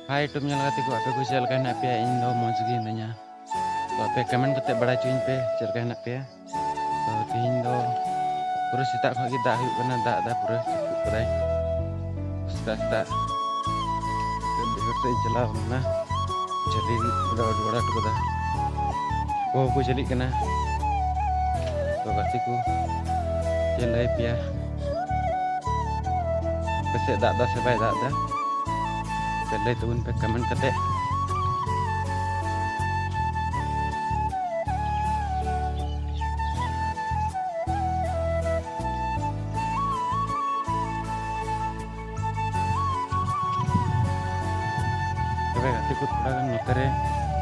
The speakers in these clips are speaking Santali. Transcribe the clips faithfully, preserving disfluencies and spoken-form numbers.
ᱦᱟᱭ YouTube ᱧᱮᱞ ᱜᱟᱛᱮ ᱠᱚ, ᱟᱯᱮ ᱠᱚ ᱪᱮᱫ ᱞᱮᱠᱟ ᱦᱮᱱᱟᱜ ᱯᱮᱭᱟ? ᱤᱧ ᱫᱚ ᱢᱚᱡᱽ ᱜᱮ ᱦᱤᱱᱟᱹᱧᱟ᱾ ᱛᱚ ᱟᱯᱮ comment ᱠᱟᱛᱮ ᱵᱟᱲᱟᱭ ᱦᱚᱪᱚᱧ ᱯᱮ ᱪᱮᱫ ᱞᱮᱠᱟ ᱦᱮᱱᱟᱜ ᱯᱮᱭᱟ᱾ ᱛᱚ ᱛᱮᱦᱮᱧ ᱫᱚ ᱯᱩᱨᱟᱹ ᱥᱮᱛᱟᱜ ᱠᱷᱚᱱ ᱜᱮ ᱫᱟᱜ ᱦᱩᱭᱩᱜ ᱠᱟᱱᱟ, ᱫᱟᱜ ᱫᱟᱜ ᱯᱩᱨᱟᱹ ᱡᱟᱹᱯᱩᱫ ᱠᱟᱫᱟᱭ ᱥᱮᱛᱟᱜ ᱥᱮᱛᱟᱜ᱾ ᱛᱚ ᱵᱟᱹᱭᱦᱟᱹᱲ ᱥᱮᱫ ᱤᱧ ᱪᱟᱞᱟᱣ ᱞᱮᱱᱟ, ᱡᱷᱟᱹᱞᱤ ᱚᱸᱰᱮ ᱚᱰᱟᱣ ᱵᱟᱲᱟ ᱦᱚᱴᱚ ᱠᱟᱫᱟ᱾ ᱠᱚ ᱠᱚ ᱡᱷᱟᱹᱞᱤᱜ ᱠᱟᱱᱟ᱾ ᱛᱚ ᱜᱟᱛᱮ ᱠᱚ, ᱪᱮᱫ ᱞᱟᱹᱭ ᱯᱮᱭᱟ, ᱟᱯᱮ ᱥᱮᱫ ᱫᱟᱜ ᱫᱟ ᱥᱮ ᱵᱟᱭ ᱫᱟᱜ ᱫᱟ? ᱯᱮ ᱞᱟᱹᱭ ᱛᱟᱵᱚᱱ ᱯᱮ comment ᱠᱟᱛᱮ᱾ ᱛᱚᱵᱮ ᱜᱟᱛᱮ ᱠᱚ, ᱛᱷᱚᱲᱟ ᱜᱟᱱ ᱱᱚᱛᱮ ᱨᱮ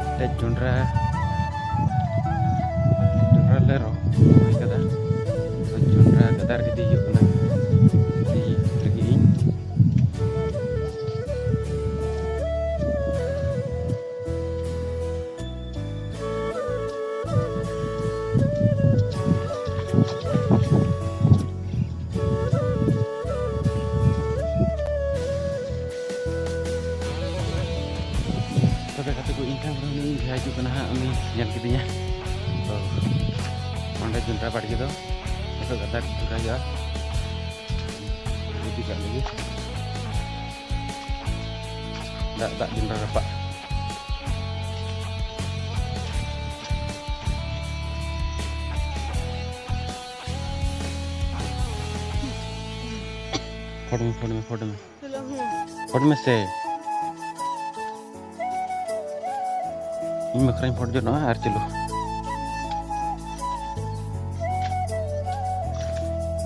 ᱢᱤᱫᱴᱮᱡ ᱡᱚᱱᱰᱨᱟ, ᱡᱚᱱᱰᱨᱟ ᱞᱮ ᱨᱚᱦᱚᱭ ᱠᱟᱫᱟ᱾ ᱛᱚ ᱡᱚᱱᱰᱨᱟ ᱜᱟᱫᱟᱨ ᱤᱫᱤ ᱦᱩᱭᱩᱜ ᱠᱟᱱᱟ, ᱤᱫᱤ ᱞᱟᱹᱜᱤᱫ ᱤᱧ᱾ ᱛᱚᱵᱮ ᱜᱟᱛᱮ ᱠᱚ, ᱤᱧ ᱴᱷᱮᱱ ᱠᱷᱚᱱ ᱩᱱᱤ ᱦᱤᱡᱩᱜ ᱠᱟᱱᱟ ᱦᱟᱸᱜ, ᱩᱱᱤ ᱧᱮᱞ ᱠᱤᱫᱤᱧᱟ᱾ ᱛᱚ ᱚᱸᱰᱮ ᱡᱚᱱᱰᱨᱟ ᱵᱟᱲᱜᱮ ᱫᱚ ᱱᱤᱛᱚᱜ ᱜᱟᱫᱟᱨ ᱡᱚᱱᱰᱨᱟ ᱦᱩᱭᱩᱜᱼᱟ, ᱤᱫᱤ ᱠᱟᱜ ᱞᱟᱹᱜᱤᱫ᱾ ᱫᱟᱜ ᱫᱟᱜ ᱡᱚᱱᱰᱨᱟ ᱨᱟᱯᱟᱜ᱾ ᱯᱷᱚᱴ ᱢᱮ, ᱯᱷᱚᱴ ᱢᱮ, ᱯᱷᱚᱴ ᱢᱮ᱾ ᱯᱷᱚᱴ ᱢᱮ ᱥᱮ᱾ ᱤᱧ ᱵᱟᱠᱷᱨᱟᱧ ᱯᱷᱚᱴ ᱡᱚᱱᱚᱜᱼᱟ ᱟᱨ ᱪᱚᱞᱚ᱾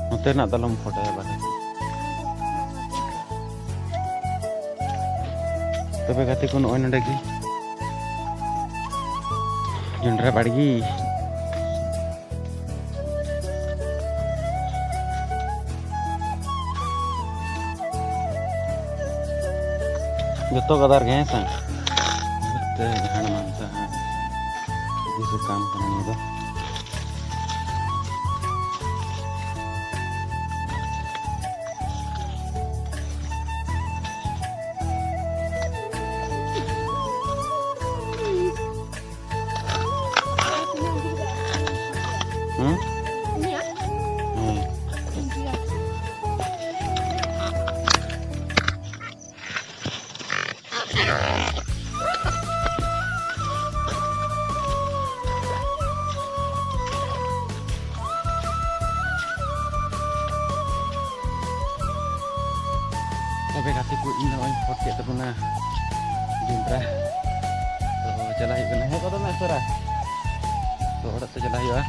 ᱱᱚᱛᱮᱱᱟᱜ ᱫᱚ ᱟᱞᱚᱢ ᱯᱷᱚᱴᱚᱭᱟ ᱵᱟᱨᱮ᱾ ᱛᱚᱵᱮ ᱜᱟᱛᱮ ᱠᱚ, ᱱᱚᱜᱼᱚᱭ ᱱᱚᱰᱮ ᱜᱮ ᱡᱚᱱᱰᱨᱟ ᱵᱟᱲᱜᱮ᱾ ᱡᱚᱛᱚ ᱜᱟᱫᱟᱨ ᱜᱮ, ᱦᱮᱸ ᱥᱮ? ᱱᱚᱛᱮ ᱡᱟᱦᱟᱸ ᱢᱟᱱᱛᱟ ᱦᱟᱸᱜ ᱤᱫᱤ ᱥᱟᱠᱟᱢ ᱠᱟᱱᱟ ᱱᱤᱭᱟᱹ ᱫᱚ᱾ ᱛᱚᱵᱮ ᱜᱟᱛᱮ ᱠᱚ, ᱤᱧ ᱱᱚᱜᱼᱚᱭ ᱯᱷᱚᱴ ᱠᱮᱫ ᱛᱟᱵᱚᱱᱟ ᱡᱚᱱᱰᱨᱟ᱾ ᱛᱚ ᱪᱟᱞᱟᱜ ᱦᱩᱭᱩᱜ ᱠᱟᱱᱟ, ᱦᱮᱡ ᱜᱚᱫᱚᱜ ᱢᱮ ᱩᱥᱟᱹᱨᱟ᱾ ᱛᱚ ᱚᱲᱟᱜ ᱛᱮ ᱪᱟᱞᱟᱜ ᱦᱩᱭᱩᱜᱼᱟ᱾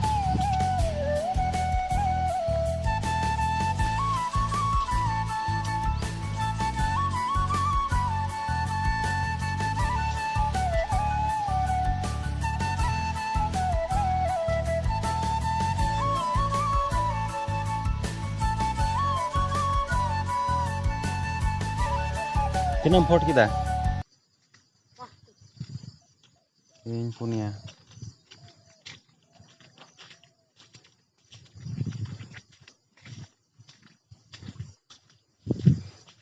ᱛᱤᱱᱟᱹᱜ ᱮᱢ ᱯᱷᱚᱴ ᱠᱮᱫᱟ? ᱤᱧ ᱯᱩᱱᱭᱟ᱾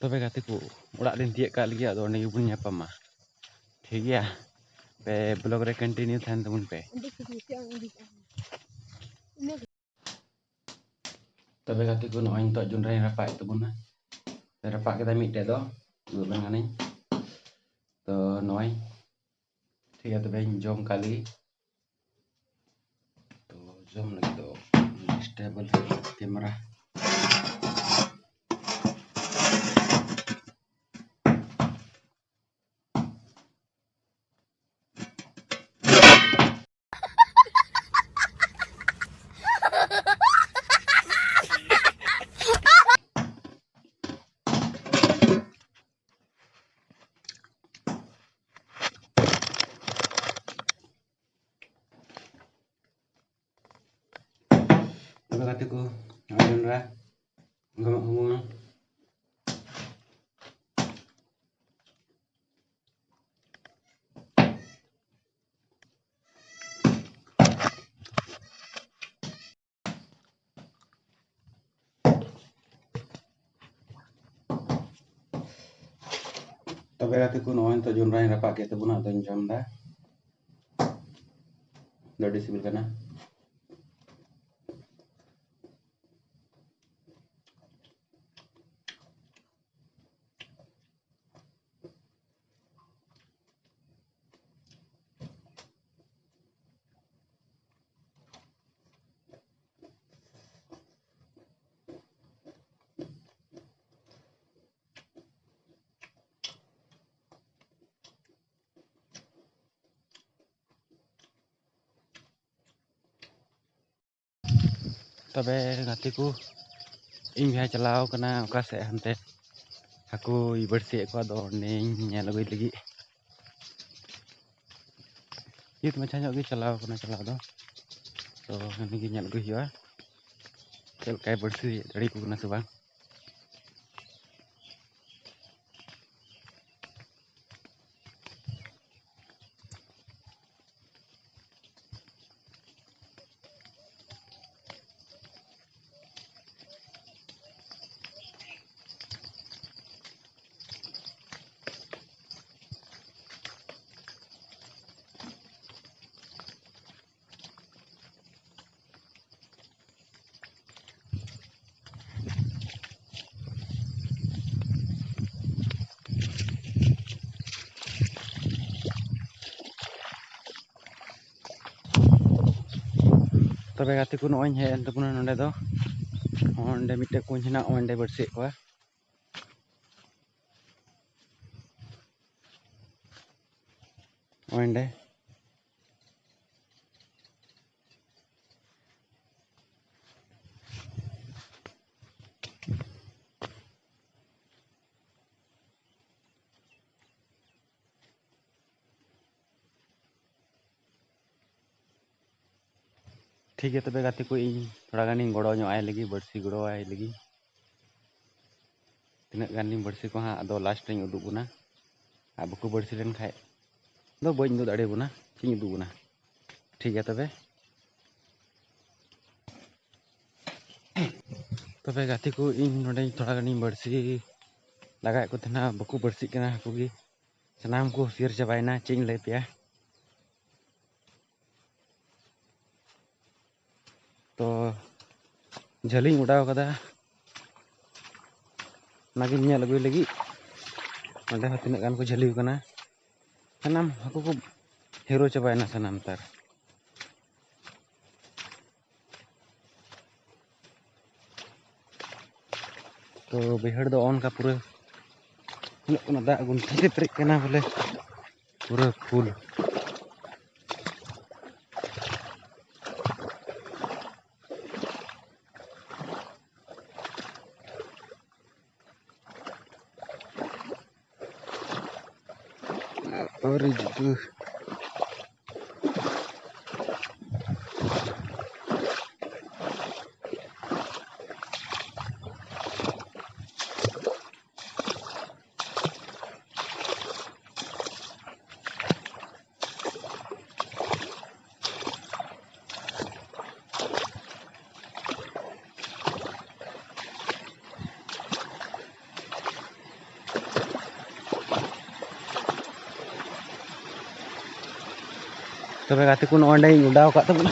ᱛᱚᱵᱮ ᱜᱟᱛᱮ ᱠᱚ, ᱚᱲᱟᱜ ᱨᱤᱧ ᱛᱤᱭᱟᱹᱜ ᱠᱟᱜ ᱞᱟᱹᱜᱤᱫ, ᱟᱫᱚ ᱚᱸᱰᱮ ᱜᱮᱵᱚᱱ ᱧᱟᱯᱟᱢᱟ, ᱴᱷᱤᱠ ᱜᱮᱭᱟ? ᱯᱮ ᱵᱞᱚᱜ ᱨᱮ ᱠᱚᱱᱴᱤᱱᱤᱭᱩ ᱛᱟᱦᱮᱱ ᱛᱟᱵᱚᱱ ᱯᱮ᱾ ᱛᱚᱵᱮ ᱜᱟᱛᱮ ᱠᱚ, ᱱᱚᱜᱼᱚᱭ ᱱᱤᱛᱚᱜ ᱡᱚᱱᱰᱨᱟᱧ ᱨᱟᱯᱟᱜ ᱮᱫ ᱛᱟᱵᱚᱱᱟ᱾ ᱨᱟᱯᱟᱜ ᱠᱮᱫᱟ ᱢᱤᱫᱴᱮᱡ ᱫᱚ, ᱩᱫᱩᱜ ᱟᱵᱮᱱ ᱠᱟᱹᱱᱟᱹᱧ᱾ ᱛᱚ ᱱᱚᱜᱼᱚᱭ, ᱴᱷᱤᱠ ᱜᱮᱭᱟ, ᱛᱚᱵᱮᱧ ᱡᱚᱢ ᱠᱟᱜ ᱞᱮᱜᱮ᱾ ᱛᱚ ᱡᱚᱢ ᱞᱟᱹᱜᱤᱫ ᱫᱚ ᱥᱴᱮᱵᱚᱞ ᱠᱮᱢᱮᱨᱟ᱾ ᱛᱚᱵᱮ ᱜᱟᱛᱮ ᱠᱚ, ᱱᱚᱜᱼᱚᱭ ᱡᱚᱱᱰᱨᱟ ᱜᱚᱢᱟᱜ ᱠᱚ ᱵᱚᱱ᱾ ᱛᱚᱵᱮ ᱜᱟᱛᱮ ᱠᱚ, ᱱᱚᱜᱼᱚᱭ ᱱᱤᱛᱚᱜ ᱡᱚᱱᱰᱨᱟᱧ ᱨᱟᱯᱟᱜ ᱠᱮᱫ ᱛᱟᱵᱚᱱᱟ, ᱟᱫᱚᱧ ᱡᱚᱢ ᱮᱫᱟ᱾ ᱟᱹᱰᱤ ᱥᱤᱵᱤᱞ ᱠᱟᱱᱟ᱾ ᱛᱚᱵᱮ ᱜᱟᱛᱮ ᱠᱚ, ᱤᱧ ᱵᱷᱟᱭ ᱪᱟᱞᱟᱣ ᱠᱟᱱᱟ ᱚᱠᱟ ᱥᱮᱫ ᱦᱟᱱᱛᱮ ᱦᱟᱹᱠᱩᱭ ᱵᱟᱹᱲᱥᱤᱭᱮᱫ ᱠᱚᱣᱟ, ᱟᱫᱚ ᱚᱸᱰᱮᱧ ᱧᱮᱞ ᱟᱹᱜᱩᱭ ᱞᱟᱹᱜᱤᱫ᱾ ᱪᱮᱫ ᱢᱟᱪᱷᱟ ᱧᱚᱜ ᱜᱮ ᱪᱟᱞᱟᱣ ᱠᱟᱱᱟ ᱪᱟᱞᱟᱣ ᱫᱚ, ᱛᱚ ᱩᱱᱤ ᱜᱮ ᱧᱮᱞ ᱟᱹᱜᱩᱭ ᱦᱩᱭᱩᱜᱼᱟ, ᱪᱮᱫ ᱞᱮᱠᱟᱭ ᱵᱟᱹᱲᱥᱤ ᱫᱟᱲᱮᱭᱟᱠᱚ ᱠᱟᱱᱟ ᱥᱮ ᱵᱟᱝ᱾ ᱛᱚᱵᱮ ᱜᱟᱛᱮ ᱠᱚ, ᱱᱚᱜᱼᱚᱭ ᱤᱧ ᱦᱮᱡ ᱮᱱ ᱛᱟᱵᱚᱱᱟ ᱱᱚᱸᱰᱮ ᱫᱚ᱾ ᱱᱚᱸᱰᱮ ᱢᱤᱫᱴᱮᱡ ᱠᱩᱧ ᱦᱮᱱᱟᱜ, ᱚᱸᱰᱮ ᱵᱟᱹᱲᱥᱤᱭᱮᱫ ᱠᱚᱣᱟ᱾ ᱚᱸᱰᱮ᱾ ᱴᱷᱤᱠ ᱜᱮᱭᱟ, ᱛᱚᱵᱮ ᱜᱟᱛᱮ ᱠᱚ, ᱤᱧ ᱛᱷᱚᱲᱟ ᱜᱟᱱᱤᱧ ᱜᱚᱲᱚ ᱧᱚᱜ ᱟᱭ ᱞᱟᱹᱜᱤᱫ, ᱵᱟᱹᱲᱥᱤ ᱜᱚᱲᱚ ᱟᱭ ᱞᱟᱹᱜᱤᱫ᱾ ᱛᱤᱱᱟᱹᱜ ᱜᱟᱱᱤᱧ ᱵᱟᱹᱲᱥᱤ ᱠᱚᱣᱟ ᱦᱟᱸᱜ, ᱟᱫᱚ last ᱨᱤᱧ ᱩᱫᱩᱜ ᱵᱚᱱᱟ᱾ ᱟᱨ ᱵᱟᱠᱚ ᱵᱟᱹᱲᱥᱤ ᱞᱮᱱ ᱠᱷᱟᱡ ᱫᱚ ᱵᱟᱹᱧ ᱩᱫᱩᱜ ᱫᱟᱲᱮᱭᱟᱵᱚᱱᱟ, ᱪᱮᱫ ᱤᱧ ᱩᱫᱩᱜ ᱵᱚᱱᱟ᱾ ᱴᱷᱤᱠ ᱜᱮᱭᱟ ᱛᱚᱵᱮ᱾ ᱛᱚᱵᱮ ᱜᱟᱛᱮ ᱠᱚ, ᱤᱧ ᱱᱚᱰᱮᱧ ᱛᱷᱚᱲᱟ ᱜᱟᱱᱤᱧ ᱵᱟᱹᱲᱥᱤ ᱞᱟᱜᱟᱭᱮᱫ ᱠᱚ ᱛᱟᱦᱮᱱᱟ, ᱵᱟᱠᱚ ᱵᱟᱹᱲᱥᱤᱜ ᱠᱟᱱᱟ ᱦᱟᱹᱠᱩ ᱜᱮ᱾ ᱥᱟᱱᱟᱢ ᱠᱚ ᱦᱩᱥᱤᱭᱟᱹᱨ ᱪᱟᱵᱟᱭᱮᱱᱟ, ᱪᱮᱫ ᱤᱧ ᱞᱟᱹᱭ ᱟᱯᱮᱭᱟ᱾ ᱛᱚ ᱡᱷᱟᱹᱞᱤᱧ ᱚᱰᱟᱣ ᱠᱟᱫᱟ, ᱚᱱᱟᱜᱤᱧ ᱧᱮᱞ ᱟᱹᱜᱩᱭ ᱞᱟᱹᱜᱤᱫ᱾ ᱱᱚᱸᱰᱮ ᱦᱚᱸ ᱛᱤᱱᱟᱹᱜ ᱜᱟᱱ ᱠᱚ ᱡᱷᱟᱹᱞᱤ ᱠᱟᱱᱟ, ᱥᱟᱱᱟᱢ ᱦᱟᱹᱠᱩ ᱠᱚ ᱦᱤᱨᱳ ᱪᱟᱵᱟᱭᱮᱱᱟ ᱥᱟᱱᱟᱢ ᱛᱟᱨ᱾ ᱛᱚ ᱵᱟᱹᱭᱦᱟᱹᱲ ᱫᱚ ᱚᱱᱠᱟ ᱯᱩᱨᱟᱹ ᱧᱮᱞᱚᱜ ᱠᱟᱱᱟ, ᱫᱟᱜ ᱜᱩᱱᱴᱷᱤ ᱛᱮ ᱯᱮᱨᱮᱡ ᱠᱟᱱᱟ ᱵᱚᱞᱮ, ᱯᱩᱨᱟᱹ full᱾ ᱟᱹᱣᱨᱤ ᱡᱩᱛᱩᱜ᱾ ᱛᱚᱵᱮ ᱜᱟᱛᱮ ᱠᱚ, ᱱᱚᱜᱼᱚᱭ ᱱᱚᱸᱰᱮᱧ ᱚᱰᱟᱣ ᱟᱠᱟᱫ ᱛᱟᱵᱚᱱᱟ᱾